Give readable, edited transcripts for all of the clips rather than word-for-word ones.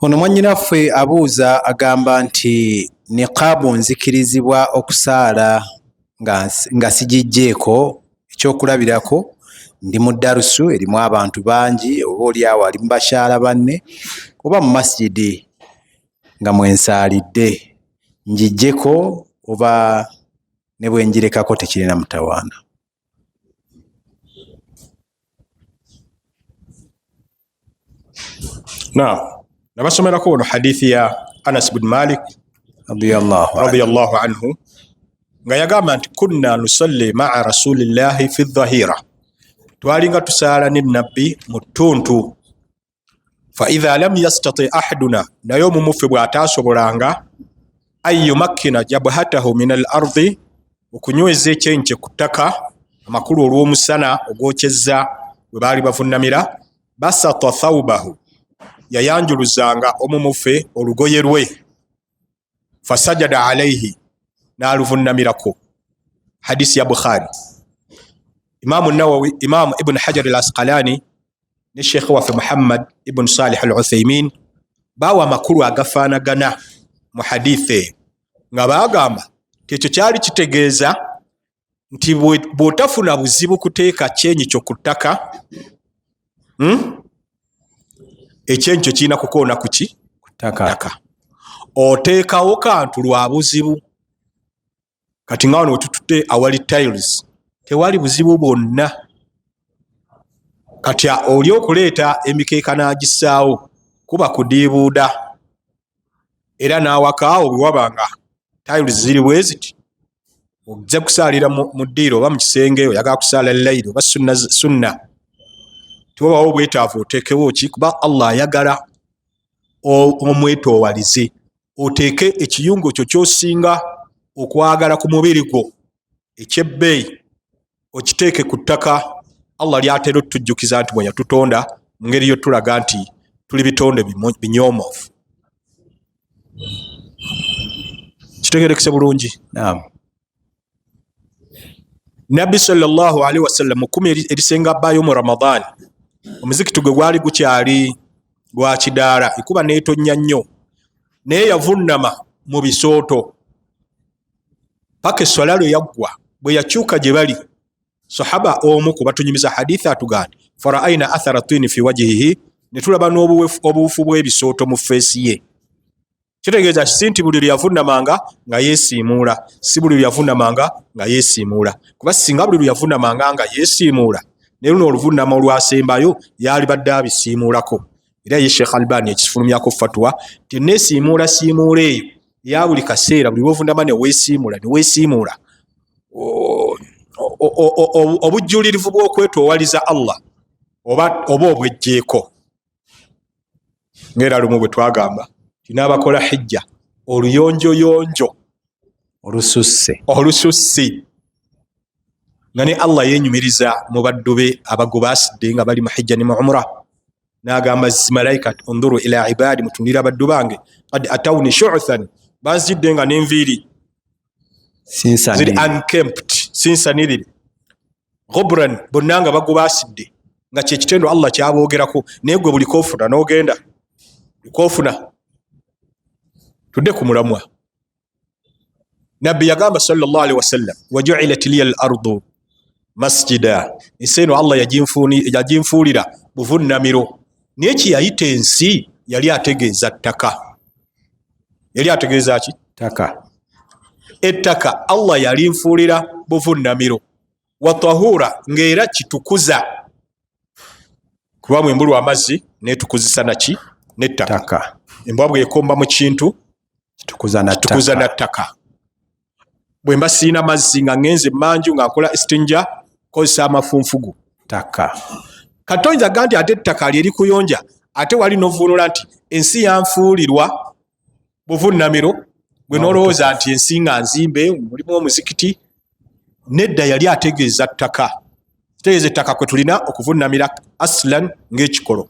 Ono mwannyinaffe abuuza, agamba nti niqaabu nzikirizibwa okusaala nga sigijjeeko? Ekyokulabirako, ndi mu darusu erimu abantu bangi, oba oli awo ali mu bakyala banne, oba mu masjidi nga mwensaalidde, njijjeko oba ne bwe ngirekako tekirina mutawaana? Naam, nabasomerako wano hadithi ya Anas bin Malik radiyallahu anhu nga yagamba nti kunna nusalli maa rasulillahi fi dhahira, twalinga tusaala ne nabbi mu ttuntu, fa idha lam yastati ahaduna, naye omumuffe bw'ataasobolanga, an yumakkina jabhatahu min al ardi, okunyweza ekyenyi kye ku ttaka, amakulu olw'omusana ogwokyezza we baali bavunnamira, basata thawbahu, yayanjuluzanga omumuffe olugoye lwe, fasajada alaihi, n'aluvunnamirako. Hadisi ya Bukhari. Imamu Nawawi, Imamu Ibn Hajar al Asqalani ne Sheikh waffe Muhammad Ibn Salih al Uthaymin bawa amakulu agafaanagana mu hadithi eyo, nga baagamba nti ekyo kyali kitegeeza nti bw'otafuna buzibu kuteeka kyenyi kyo ku ttaka, Ekyenyi kyo kirina kukoona ku ki? Ttaka. Oteekawo kantu lwa buzibu. Kati nga wano wetututte awali tiles tewali buzibu bwonna. Kati oli okuleeta emikeeka n'agissaawo kuba kudiibuuda, era n'awakaawo bwe waba nga tiles ziri bwe ziti, ojja kusaalira mu ddiiro oba mu kisenge, oyagala kusaala layiri oba sunna, tewabawo obwetaavu oteekewo ki, kuba Allah ayagala omwetoowalize, oteeke ekiyungo kyo ky'osinga okwagala ku mubiri gwo eky'ebbeeyi, okiteeke ku ttaka Allah ly'atera otujjukiza nti bwe yatutonda mu ngeri y'otulaga nti tuli bitonde binyoomoofu. Kitegerekese bulungi? Naam. Nabbi sallallahu alaihi wasallam mu kkumi erisenga bbaayo mu Ramadhan, omuzikiti gwe gwali gukyali gwa kidaala, ekuba n'etonnya nnyo, naye yavunnama mu bisooto paka esswala lwe yaggwa. Bwe yakyuka gye bali, sahaba omu ku batunyumiza hadithi atugamba faraaina athara tini fi wajihihi, ne tulaba n'obuwufu bw'ebisooto mu feesi ye. Kitegeeza si nti buli lwe yavunnamanga nga yeesiimuula, si buli lwe yavunnamanga nga yeesiimuula, kuba singa buli lwe yavunnamanga nga yeesiimuula, ne luno oluvunnama olwasembayo yalibadde abisiimuulako. Era ye Sheikh Albani ekifulumyako fatwa nti neesiimuula siimuula eyo ya buli kaseera, buli lw'ovunnama ne weesiimuula ne weesiimuula, obujjulirivu bw'okwetoowaliza Allah oba obwejjeeko. Ng'era lumu bwe twagamba nti n'abakola hijja oluyonjoyonjo olususse, nga ne Allah yeenyumiriza mu baddu be abagobaasidde nga bali mu hijja ne mu umra, n'agamba malayika unduru ila ibadi, mutunulire abaddu bange, qad atawni shu'than, banzidde nga n'enviiri ziri unkempt, sinsanirire, ghubran, bonna nga bagobaasidde, nga kyekitendo Allah kyaboogerako. Naye gwe buli kofuna n'ogenda kofuna. Tudde ku mulamwa. Nabbi yagamba sallallahu alaihi wasallam, waju'ilat liya al-ardu masjida, ensi eno Allah yaginfuulira buvunnamiro. Naye kye yayita ensi yali ategeeza ttaka. Yali ategeeza ki? Ttaka. Ettaka Allah yalinfuulira buvunnamiro, wa tahura, ng'era kitukuza, kuba bwe mbulwa amazzi neetukuzisa naki? N'ettaka. Embwa bw'ekomba mu kintu kitukuza na ttaka. Bwe mba siina mazzi nga ngenze manju nga nkola istinja, kozesa amafunfugu, ttaka. Kati toyinza ga nti ate ettaka lye likuyonja, ate wali n'ovvuunula nti ensi yanfuulirwa buvunnamiro, gwe n'olowooza nti ensi nga nzimbe mulimu omuzikiti. Nedda, yali ategeeza ttaka. Kitegeeza ettaka kwe tulina okuvunnamira aslan ng'ekikolo.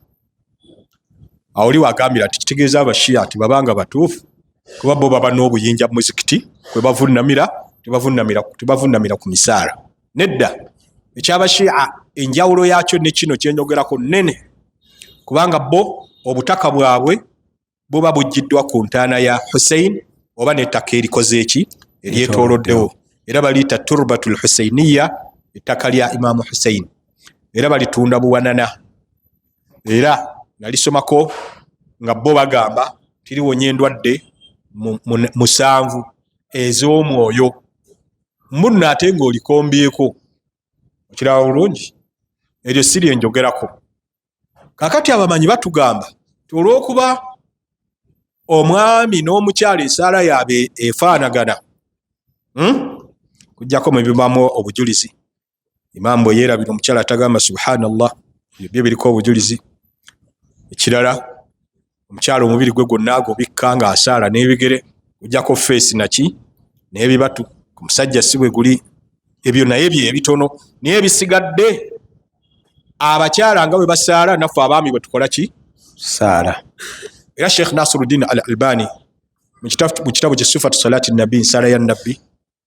Awo oli wagambira nti kitegeeza abashiya nti babanga batuufu, kuba bo baba n'obuyinja mu muzikiti kwe bavunnamira, tebavunnamira ku misaala. Nedda, ekyabashiya Enjawulo yakyo ne kino kyenjogerako nnene, kubanga bo obutaka bwabwe buba buggiddwa ku ntaana ya Hussein oba n'ettaka erikoze eki eryetooloddewo, era baliyita turbatul Husainiya, ettaka lya Imaamu Hussein, era balitunda buwanana. Era nalisomako nga bo bagamba tiliwonya endwadde 7 ez'omwoyo. Munno ate ng'olikombyeko, okiraba bulungi, eryo si lyenjogerako. Kakati abamanyi batugamba nti olw'okuba omwami n'omukyala esaala yaabwe efaanagana, kujjako mu bibamu obujulizi, imaamu bwe yeerabira omukyala tagamba subhanallah, ebyo byo biriko obujulizi. Ekirala, omukyala omubiri gwe gwonna agubikka ng'asaala n'ebigere, kujjako feesi naki n'ebibatu, ku musajja si bwe guli. Ebyo naye bye bitono, naye ebisigadde abakyala nga bwe basaala naffe abaami bwe tukola ki? Saala. Era Sheikh Nasiruddin Al Albani mu kitabo kye Sifatu Salati Nabi, nsaala ya Nabbi,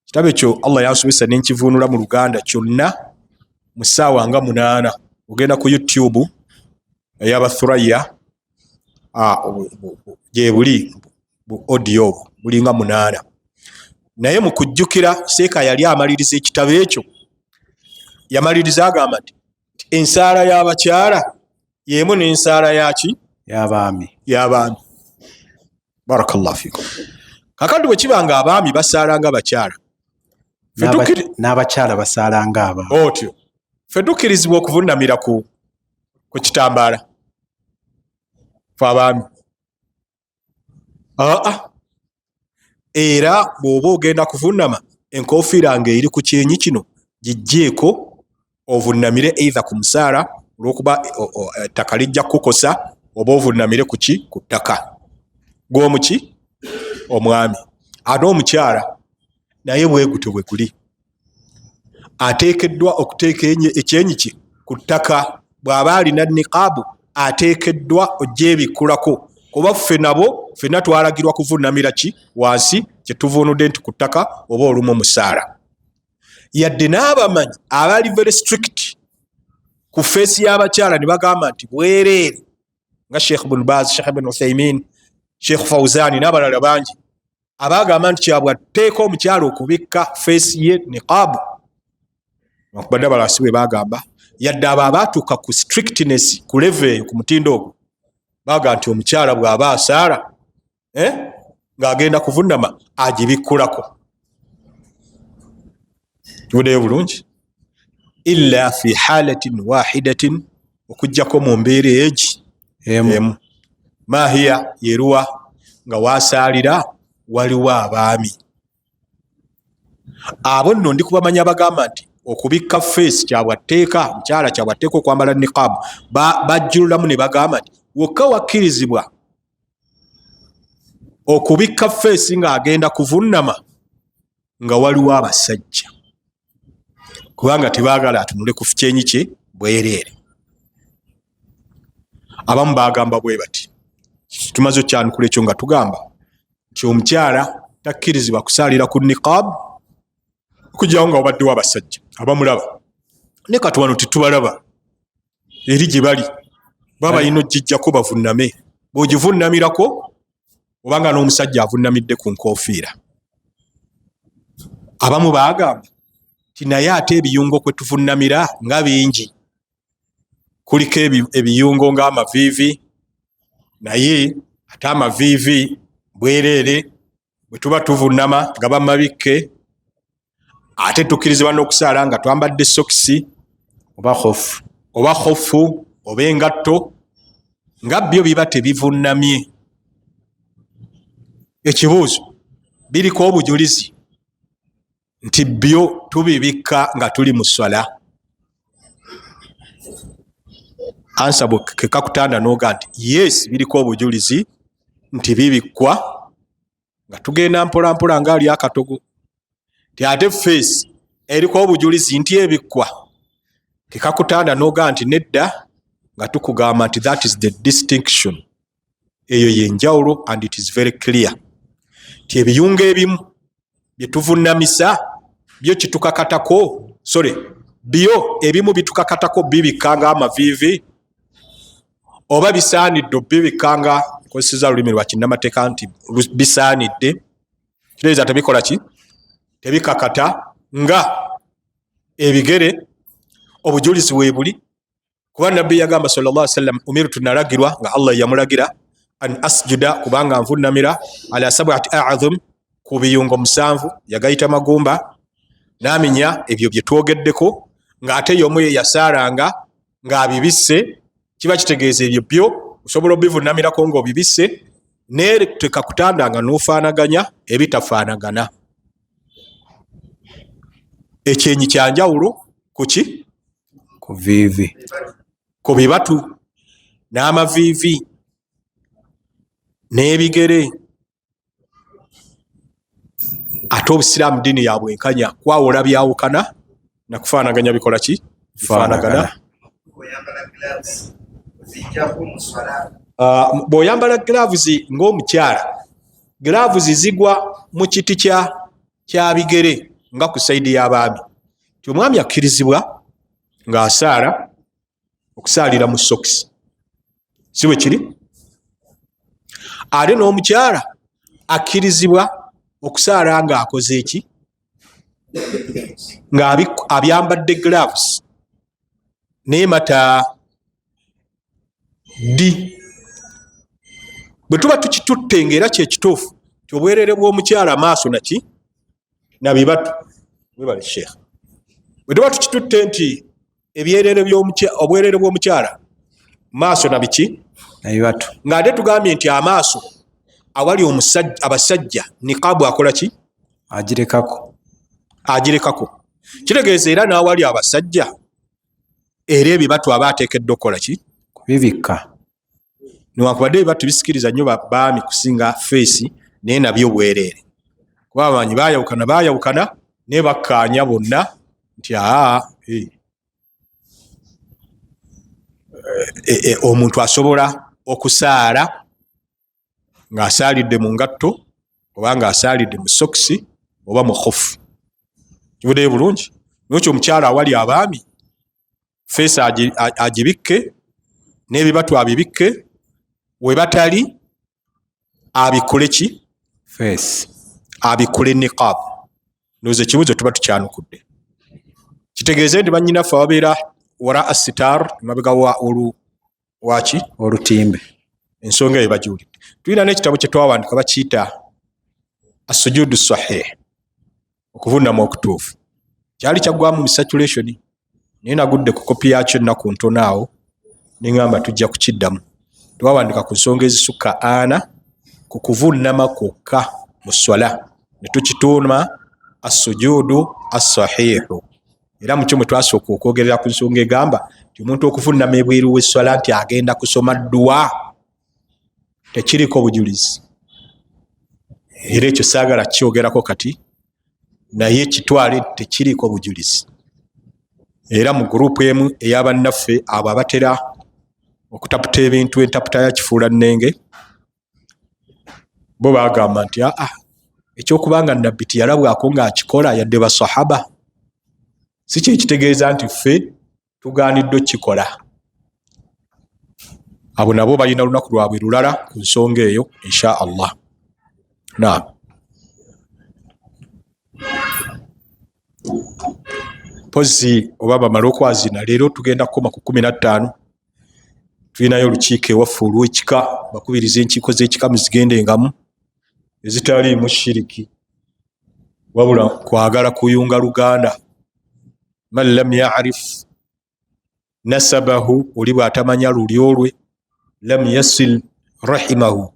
kitabo ekyo Allah yansomesa ne nkivuunula mu Luganda kyonna mu ssaawa nga 8. Ogenda ku YouTube ey'Abathuraya, gye buli bu audio obwo bulinga 8. Naye mu kujjukira seeka yali amaliriza ekitabo ekyo, yamaliriza agamba nti ensaala y'abakyala y'emu n'ensaala yaki? Y'abaami. Y'abaami. Barakallahu fikum. Kakati bwe kiba nga abaami basaala nga bakyala, n'abakyala basaala nga abaami. Otyo. Ffe tukkirizibwa okuvunnamira ku kitambaala. Ffe abaami. Era bw'oba ogenda kuvunnama, enkofiira ng'eri ku kyenyi kino giggyeko ovunnamire either ku musaala olw'okuba ettaka lijja kukukosa, oba ovunnamire ku ki? Ku ttaka. Gw'omuki? Omwami. Ate omukyala naye bwe gutyo bwe guli, ateekeddwa okuteeka ekyenyi kye ku ttaka. Bw'aba alina niqaabu ateekeddwa ogyebikkulako, kuba ffe nabo ffenna twalagirwa kuvunnamira ki? Wansi, kye tuvuunudde nti ku ttaka oba olumu musaala. Yadde n'abamanyi abali very strict ku feesi y'abakyala ne bagamba nti bwereere, nga Sheikh Ibn Baz, Sheikh Ibn Uthaymin, Sheikh Fawzani n'abalala bangi, abagamba nti kyabwatteeka omukyala okubikka feesi ye niqaabu. Bakubadde abalala si bwe bagamba, yadde abo abaatuuka ku strictness ku level eyo, ku mutindo ogwo, bagamba nti omukyala bw'aba asaala, ng'agenda kuvunnama agibikkulako. Tubuddeyo bulungi. Illa fi halatin wahidatin, okuggyako mu mbeera egi emu. Mahiya yeruwa nga wasaalira waliwo abaami. Abo nno ndi kubamanya bagamba nti okubikka feesi kyabwatteeka, mukyala kyabwatteeka okwambala niqaabu, bajjululamu ne bagamba nti wokka wakkirizibwa okubikka feesi ng'agenda kuvunnama nga waliwo abasajja, kubanga tebaagala atunule ku kyenyi kye bwereere. Abamu bagamba bwe bati, tumaze okyanukula ekyo nga tugamba nti omukyala takkirizibwa kusaalira ku niqab okugyawo nga wabaddewo abasajja abamulaba. Ne kati wano tetubalaba, eri gye bali baba balina okugijjako bavunname. Bw'ogivunnamirako obanga n'omusajja avunnamidde ku nkofiira. Abamu baagamba nti naye ate ebiyungo kwe tuvunnamira nga bingi, kuliko ebiyungo ng'amaviivi, naye ate amaviivi bwereere bwe tuba tuvunnama nga bamabikke, ate tukkirizibwa n'okusaala nga twambadde sokisi oba khofu, oba khofu oba engatto, nga byo biba tebivunnamye. Ekibuuzo, biriko obujulizi nti byo tubibikka nga tuli mu sswala? Ansa bwe kekakutanda n'oga nti yes, biriko obujulizi nti bibikkwa nga tugenda mpola mpola nga ali akatogo. Ti ate feesi eriko obujulizi nti ebikkwa, kekakutanda n'oga nti nedda, nga tukugamba nti that is the distinction. Eyo y'enjawulo and it is very clear nti ebiyungo ebimu bye tuvunnamisa byo kitukakatako, sorry, Byo ebimu bitukakatako bibikka nga amaviivi, oba bisaanidde bibikka nga, nkozesezza lulimi lwa kinnamateeka nti bisaanidde, kitegeeza tebikola ki? Tebikakata nga ebigere. Obujulizi weebuli, kuba Nabbi yagamba sallallahu alaihi wasallam, umirtu, nalagirwa nga Allah yamulagira, an asjuda, kubanga nvunnamira, ala sab'ati a'dhum, ku biyungo 7, yagayita magumba n'aminya ebyo bye twogeddeko, ng'ate y'omu ye yasaalanga ng'abibisse. Kiba kitegeeza ebyo byo osobola obivunamirako ng'obibisse, naye tekakutandanga n'ofaanaganya ebitafaanagana. Ekyenyi kya njawulo ku ki? Ku viivi, ku bibatu n'amaviivi n'ebigere. Ate obusiraamu ddiini ya bwenkanya, kwawula byawukana nakufaanaganya bikola ki? Bifaanagana. Bw'oyambala gloves ng'omukyala, gloves zigwa mu kiti kya bigere nga ku sayidi y'abaami. Ti omwami akkirizibwa ng'asaala okusaalira mu sokisi, si bwe kiri? Ate n'omukyala akkirizibwa okusaala ng'akoze eki? Nga abyambadde gloves, naye mata ddi bwe tuba tukitutte ng'era kyekituufu ti obwerere bw'omukyala maaso naki na bibatu. Webale Sheikh. Bwe tuba tukitutte nti ebyerere obwerere bw'omukyala maaso na biki? Na bibatu, ng'ate tugambye nti amaaso awali abasajja niqaabu akola ki? Agirekako. Agirekako, kitegeeza era n'awali abasajja era ebibatu aba ateekeddwa okukola ki? Kubibikka. Newankubadde ebibatu bisikiriza nnyo baami kusinga feesi, naye nabyo bwereere, kuba abamanyi baayawukana baayawukana naye bakkaanya bonna nti aa omuntu asobola okusaala ng'asaalidde mu ngatto oba ng'asaalidde mu sokisi oba mu khufu. Kivuddeyo bulungi. Nokyo omukyala awali abaami feesi agibikke n'ebibatu abibikke, we batali abikule ki? Feesi. Abikule niqab. Ndowooza ekibuuzo tuba tukyanukudde. Kitegeeze nti bannyinaffe ababeera wara asitar, emabega wa olu waki? Olutimbe. Ensonga eyo bagiwulidde. Tulina n'ekitabo kye twawandika bakiyita Asujudu Sahih, okuvunama okutuufu. Kyali kyaggwamu mu saturation, naye nagudde ku kopi yakyo ennaku ntono awo neŋŋamba tujja kukiddamu. Twawandika ku nsonga ezisukka 40 ku kuvunama kwokka mu swala, ne tukituuma Asujudu Assahihu. Era mukyo mwe twasooka okwogerera ku nsonga egamba nti omuntu okuvunama ebweru w'esswala nti agenda kusoma dduwa tekiriko bujulizi. Era ekyo saagala kukyogerako kati, naye kitwale tekiriko bujulizi. Era mu gurupu emu ey'abannaffe abo abatera okutaputa ebintu entaputa ya kifuula nnenge, bo bagamba nti aa ekyokubanga Nabbi teyalabwako ng'akikola yadde basahaba, si kyekitegeeza nti ffe tugaaniddwa okukikola. Abo nabo balina lunaku lwabwe lulala ku nsonga eyo insha Allah. Naam. Mpozi oba bamale okwazina leero tugenda kukoma ku 15. Tulinayo olukiiko ewaffe olw'ekika, bakubiriza enkiiko z'ekika muzigendengamu ezitaliimu shiriki, wabula kwagala kuyunga luganda. Man lam yarif nasabahu, oli bw'atamanya lulyo lwe, lam yasil rahimahu,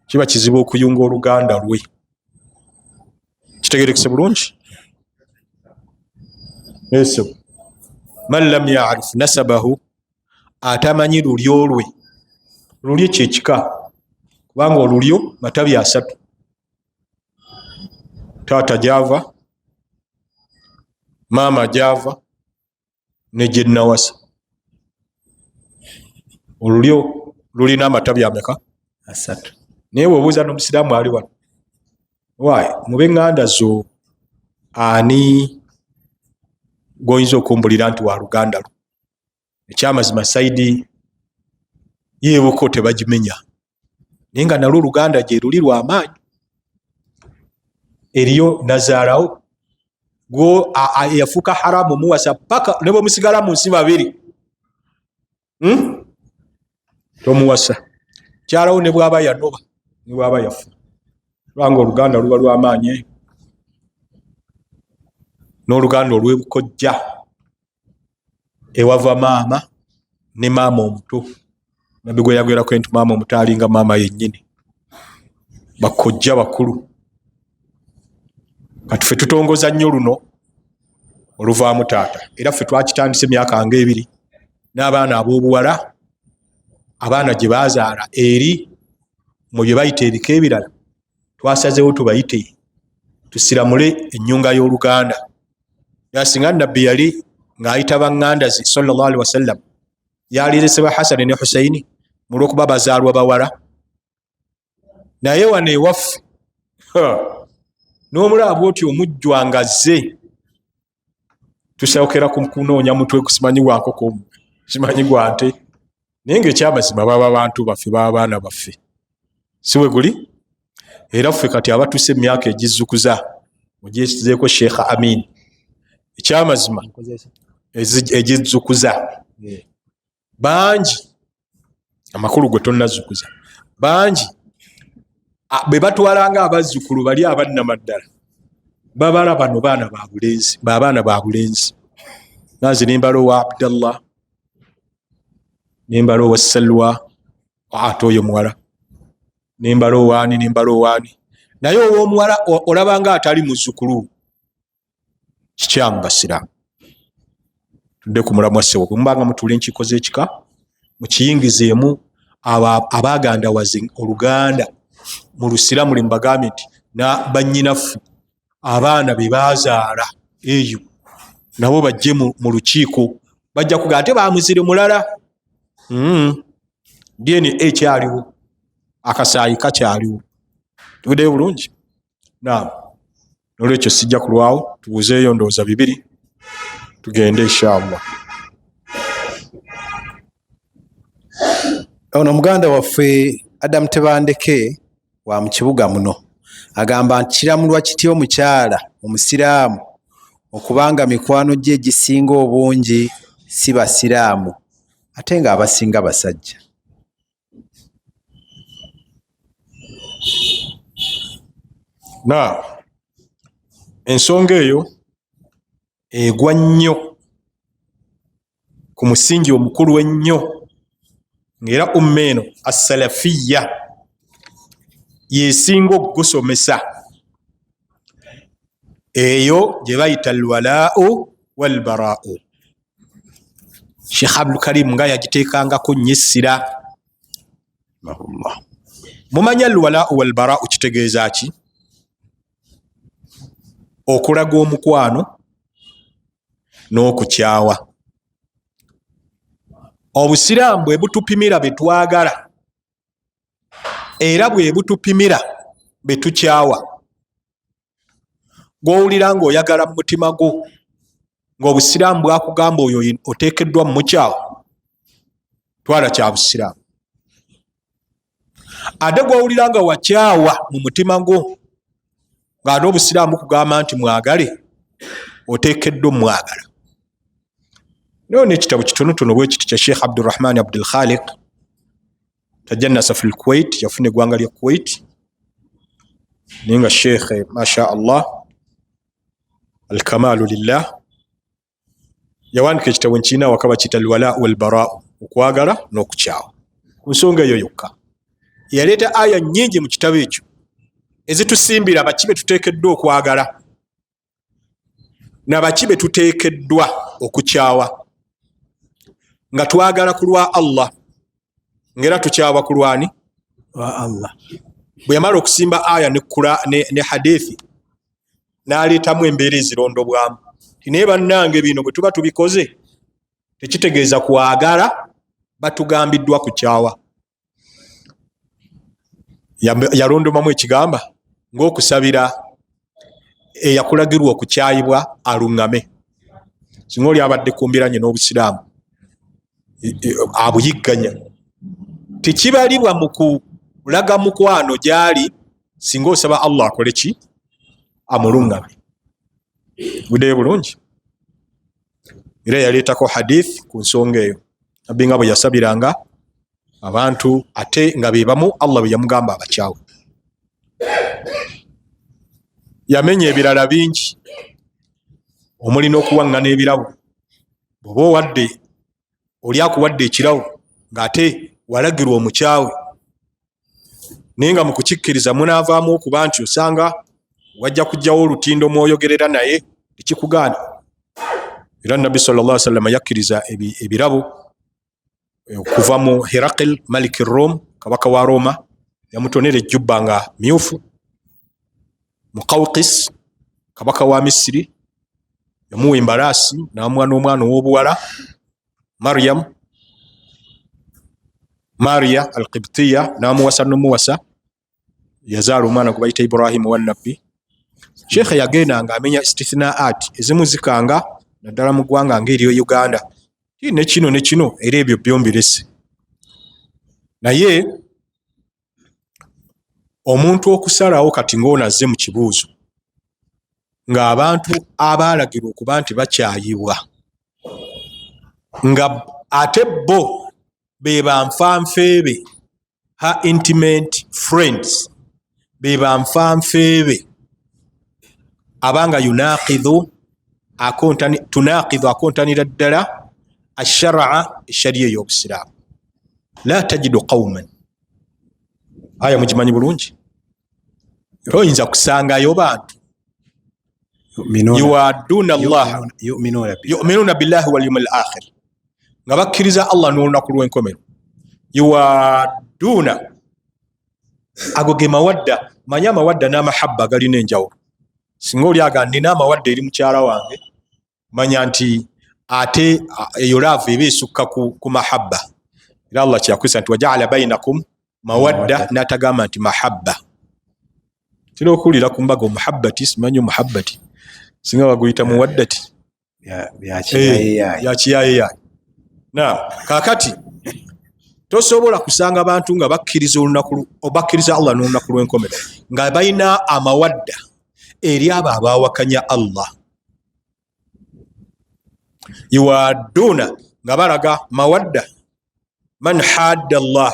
kiba kizibu okuyunga oluganda lwe. Kitegerekese bulungi? Eso. Man lam yarif nasabahu, atamanyi lulyo lwe. Lulyo kyekika, kubanga olulyo matabi 3: taata gyava, maama gyava, ne gye nnawasa. Olulyo lulina amatabi ameka? 3. Naye bw'obuuza n'omusiraamu ali wano, waayi mu b'eŋŋanda zo ani Gwoyinza okumbulira nti wa luganda lwo. Ekyamazima side yeebuko tebagimenya, naye nga nalwo oluganda gye luli lwamaanyi. Eriyo nazaalawo gwo yafuuka haramu muwasa paka ne bwe musigala mu nsi babiri, Tomuwasa. Kyalawo ne bwaba yanoba ne bwaba yafa, kubanga oluganda luba lwamaanyi eyo, n'oluganda olw'ebukojja ewava maama ne maama omuto. Nabbi gwe yagerako nti maama omuto alinga maama yennyini, bakojja bakulu. Kati ffe tutongoza nnyo luno oluvaamu taata, era ffe twakitandise emyaka nga 2 n'abaana ab'obuwala, abaana gye bazaala eri mu bye bayita ebika ebirala, twasazeewo tubayite tusiramule ennyunga y'oluganda. Singa Nabbi yali ng'ayita baŋŋanda ze sallallahu alaihi wasallam, yalirese ba Hasani ne Husaini mulw'okuba bazaalwa bawala. Naye wano ewaffe n'omulaba bw'oti omujjwa nga azze, tusokera ku kunoonya mutwe simanyi gwa nkoko simanyi gwa nte, naye ng'ekyamazima baba bantu baffe, baba baana baffe, si bwe guli? Era ffe kati abatuuse emyaka egizzukuza, ogyekizeeko Sheikh Amin, ekyamazima egizzukuza bangi, amakulu gwe tonnazzukuza bangi bwe batwalanga abazzukulu bali abannamaddala, babala bano baana ba bulenzi, babaana ba bulenzi. Nanze nembala owa Abdallah, nembala owa Salwa, ate oyo muwala, nembala owaani, nembala owaani, naye ow'omuwala olabanga atali muzzukulu. Kikyamu basiraamu, tudde ku mulamwa. Ssebo, bwe mubanga mutuula enkiiko z'ekika, mukiyingizeemu abagandawaze oluganda mu lusiramu lwe mubagambye nti na bannyinaffe abaana be bazaala eyo nabo bajje mu lukiiko, bajja kuga ate bamuzire mulala. DNA ekyaliwo, akasaayi kakyaliwo, tubuddeyo bulungi. Naam, nolwekyo sijja kulwawo, tubuuzeeyo ndowooza 2 tugende inshallah. Ono muganda waffe Adam Tebandeke wa mu kibuga muno agamba nti kiramulwa kitya omukyala omusiraamu okubanga mikwano gye egisinga obungi si basiraamu ate ng'abasinga basajja? Na ensonga eyo egwa nnyo ku musingi omukulu ennyo, ng'era umma eno assalafiya yesinga okugusomesa, eyo gye bayita alwalaau walbaraau. Sheikh Abdul Karim nga yagiteekangako nnyo essira. Mumanyi alwalaau walbaraau kitegeeza ki? Okulaga omukwano n'okukyawa. Obusiraamu bwe butupimira be twagala, era bwe butupimira be tukyawa. Gw'owulira ng'oyagala mu mutima gwo, ng'obusiraamu bwakugamba oyo oteekeddwa mu mukyawa, twala kya busiraamu. Ate gw'owulira nga wakyawa mu mutima gwo, ng'ate obusiraamu kugamba nti mwagale, oteekeddwa omwagala. Naye n'ekitabo kitonotono bwe kiti kya Sheikh Abdurrahman Abdul Khaliq, tajannasa fil Kuwait, yafuna eggwanga lya Kuwait, naye nga Sheikh masha Allah alkamalu lillah, yawandiika ekitabo nkirina waka, bakiyita alwala walbarau, okwagala n'okukyawa. Ku nsonga eyo yokka yaleeta aya nnyingi mu kitabo ekyo ezitusimbira baki be tuteekeddwa okwagala na baki be tuteekeddwa okukyawa, nga twagala ku lwa Allah, ng'era tukyawa ku lwani? Lwa Allah. Bwe yamala okusimba aya ne hadithi, n'aleetamu embeera ezirondobwamu nti naye bannange bino bwe tuba tubikoze tekitegeeza kwagala, batugambiddwa kukyawa. Yalondomamu ekigamba ng'okusabira eyakulagirwa okukyayibwa aluŋŋame. Singa oli abadde kumbiranye n'obusiraamu abuyigganya, tekibalibwa mu kulaga mukwano gyali singa osaba Allah akole ki, amulungamye. Buddeyo bulungi. Era yaleetako hadith ku nsonga eyo, Nabbi nga bwe yasabiranga abantu ate nga be bamu Allah bwe yamugamba abakyawe. Yamenya ebirala bingi omuli n'okuwaŋŋana ebirabo. Bw'oba owadde oli akuwadde ekirabo ng'ate walagirwa omukyawe, naye nga mu kukikkiriza munaavaamu okuba nti osanga wajja kujjawo olutindo mwoyogerera naye tekikugaana. Era Nabbi sallallahu alaihi wasallam yakkiriza ebirabo okuva mu Herakl Malik Rome, kabaka wa Roma, yamutonera ejjubba nga myufu. Muqawqis kabaka wa Misiri yamuwa embalaasi n'amuwa n'omwana ow'obuwala Maryam, Maria al-Qibtiya, n'amuwasa n'omuwasa, yazaala omwana gwe bayita Ibrahimu wa Nabbi. Sheikh yagenda nga amenya istithnaat ezimu zikanga naddala mu ggwanga ng'eryo Uganda, ne kino ne kino, era ebyo byombirese. Naye omuntu okusalawo kati ng'ono azze mu kibuuzo ng'abantu abaalagirwa okuba nti bakyayibwa nga ate bo be banfanfeebe, her intimate friends, be banfanfeebe abanga yunaqidhu akontani, tunaqidhu akontanira ddala asharaa eshariya ey'obusiraamu. La tajidu qauman, aya mugimanyi bulungi, oyinza kusangayo bantu yuwaduna Allah yuminuna billahi wal yawmil akhir, nga bakkiriza Allah n'olunaku lw'enkomero. Yuwaduna, ago ge mawadda. Manye amawadda n'amahabba galina enjawulo. Singa oli aga nina amawadda eri mukyala wange, manya nti ate eyo laavu eba esukka ku mahabba. Era Allah kyeyakwisa nti wajaala bainakum mawadda, n'atagamba nti mahabba. Tera okuwulira ku mbaga omuhabbati, simanyi omuhabbati singa baguyita muwaddati yakiyayeyaye. Na kakati tosobola kusanga bantu nga bakkiriza olunaku, bakkiriza Allah n'olunaku lw'enkomero, nga balina amawadda eri abo abawakanya Allah. Yuwaduna, nga balaga mawadda man hadda Allah,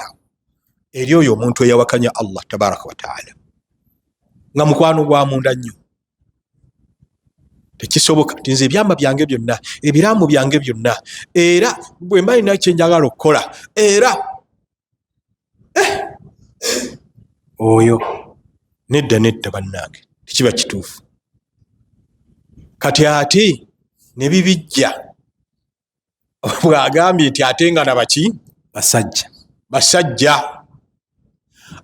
eri oyo omuntu eyawakanya Allah tabaraka wa taala, nga mukwano gwa munda nnyo. Tekisoboka nti nze ebyama byange byonna, ebiramu byange byonna, era bwe mba nina kye njagala okukola, era oyo nedda nedda bannange, tekiba kituufu. Kati ate ne bibijja bw'agambye nti ate nga nabaki basajja, basajja,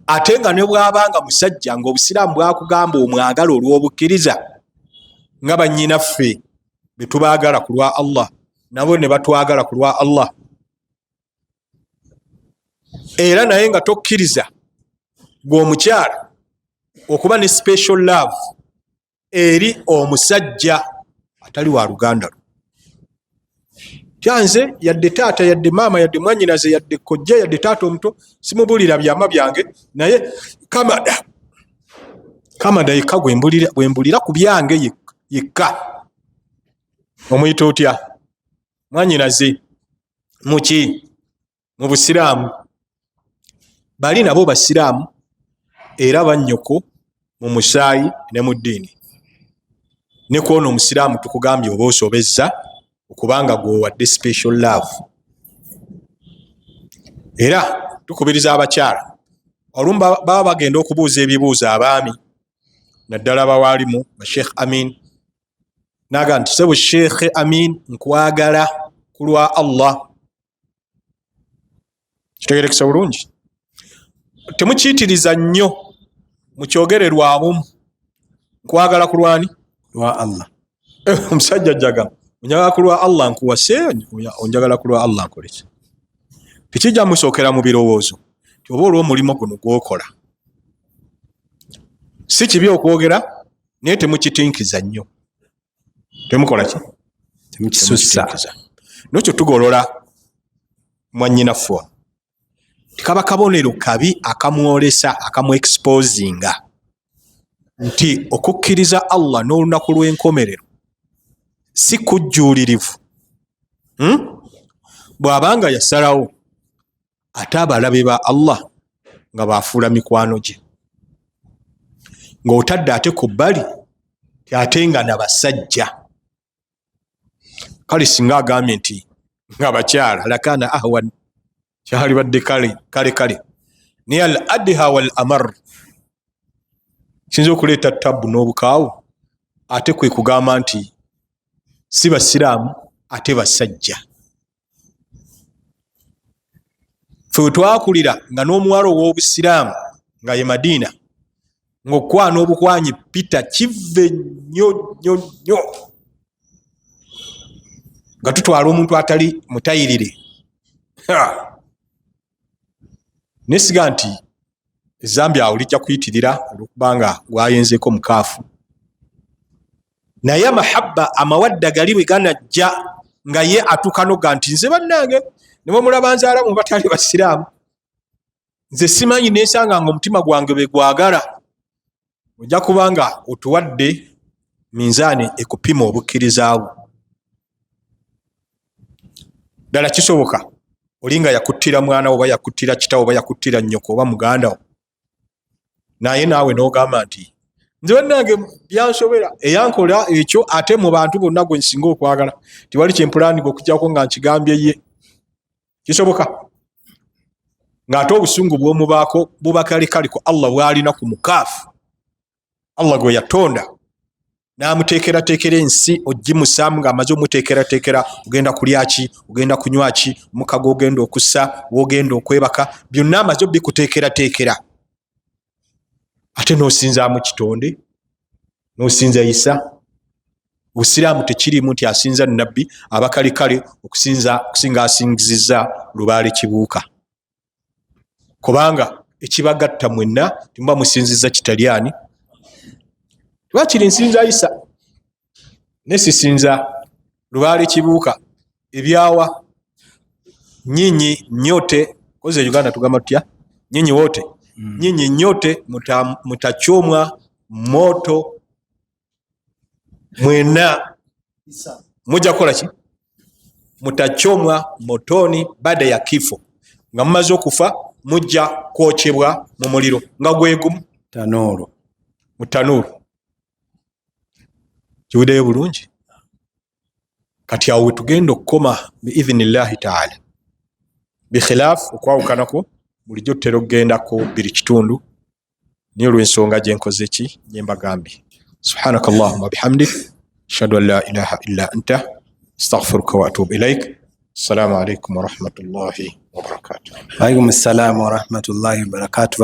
ate nga ne bw'abanga musajja ng'obusiraamu bwakugamba omwagala olw'obukkiriza, nga bannyinaffe be tubaagala ku lwa Allah, nabo ne batwagala ku lwa Allah, era naye nga tokkiriza gw'omukyala okuba ne special love eri omusajja atali wa luganda lwo. Tyanze yadde taata, yadde maama, yadde mwannyinaze, yadde kojja, yadde taata omuto, simubuulira byama byange, naye kamada kamada yekka gwe mbulira ku byange yekka. Omuyita otya mwannyinaze muki mu busiraamu? Bali nabo basiraamu era bannyoko mu musaayi ne mu ddiini. Ne kwona omusiraamu tukugambye oba osobezza okubanga gw'owadde special love. Era tukubiriza abakyala olumu baba bagenda okubuuza ebibuuzo abaami, naddala abawaalimu ba Sheikh Amin, naga nti sebo Sheikh Amin nkwagala ku lwa Allah. Kitegerekesa bulungi, temukiyitiriza nnyo, mukyogere lwabumu, nkwagala ku lwani? Lwa Allah. Omusajja ajjaga onjagala ku lwa Allah nkuwase, onjagala ku lwa Allah nkoleki? Tekijja musookera mu birowoozo nti oba olw'omulimu guno gw'okola. Si kibi okwogera, naye temukitinkiza nnyo. Temukola ki? Temukisussa. Nokyo tugolola mwannyinaffe ono, tikaba kabonero kabi akamwolesa, akamuexposinga nti okukkiriza Allah n'olunaku lw'enkomerero si kujjuulirivu. Bw'abanga yasalawo ate abalabe ba Allah nga bafuula mikwano gye, ng'otadde ate ku bbali ate nga nabasajja. Kale singa agambye nti nga bakyala lakana ahwan, kyalibadde kale kale kale, naye al adha wal amar kiyinza okuleeta tabu n'obukaawu, ate kwe kugamba nti si basiraamu ate basajja. Ffe we twakulira nga n'omuwala ow'obusiraamu nga ye Madiina, ng'okwana obukwanyi Peter kive nnyo nnyo nnyo, nga tutwala omuntu atali mutayirire. Nesiga nti ezambi awo lijja kuyitirira olwokubanga gwayenzeeko mukaafu, naye amahabba amawadda gali bwe ganajja nga ye atuuka noga nti nze bannange ne bwemulaba nzaala mu batali basiraamu, nze simanyi nensanga nga omutima gwange bwe gwagala. Ojja kubanga otuwadde minzaani ekupima obukkirizaawo. Ddala kisoboka olinga yakuttira mwana wo oba yakuttira kitawo oba yakuttira nnyoko oba muganda wo, naye naawe n'ogamba nti nze bannange byansobera, eyankola ekyo ate mu bantu bonna gwe nsinga okwagala tiwali kyempulaninga okuggyako nga nkigambye ye. Kisoboka ng'ate obusungu bw'omubaako buba kalekale ku Allah bw'alina ku mukaafu Allah gwe yatonda n'amuteekerateekera ensi ogimusaamu ng'amaze omuteekerateekera, ogenda kulya ki, ogenda kunywa ki, omuka gw'ogenda okussa, w'ogenda okwebaka, byonna amaze obikuteekerateekera, ate n'osinzaamu kitonde, n'osinza Isa. Obusiraamu tekiriimu nti asinza nabbi abakalekale okusinga asinzizza lubaale kibuuka, kubanga ekibagatta mwenna timuba musinzizza kitalyani. Lwakiri nsinza Isa ne sisinza lubaale kibuuka. Ebyawa nyinyi nyote, koze Uganda tugamba tutya? Nyinyi wote, nyinyi nyote mutachomwa moto mwena mujja kukola ki? Mutachomwa motoni baada ya kifo, nga mumaze okufa mujja kwokyebwa mu muliro nga gwegumu tanuuru, mu tanuuru. Kiwuddeyo bulungi. Kati awo wetugenda okukoma biidhinillahi taala, bikhilaf okwawukanako bulijjo tutera okugendako biri kitundu, naye olw'ensonga gyenkoze ki gyembagambye. Subhanaka allahumma bihamdik, ashhadu an la ilaha illa anta, astaghfiruka wa atubu ilaik. Assalamu alaikum warahmatullahi wabarakatuh. Alaikum assalamu warahmatullahi wabarakatuh.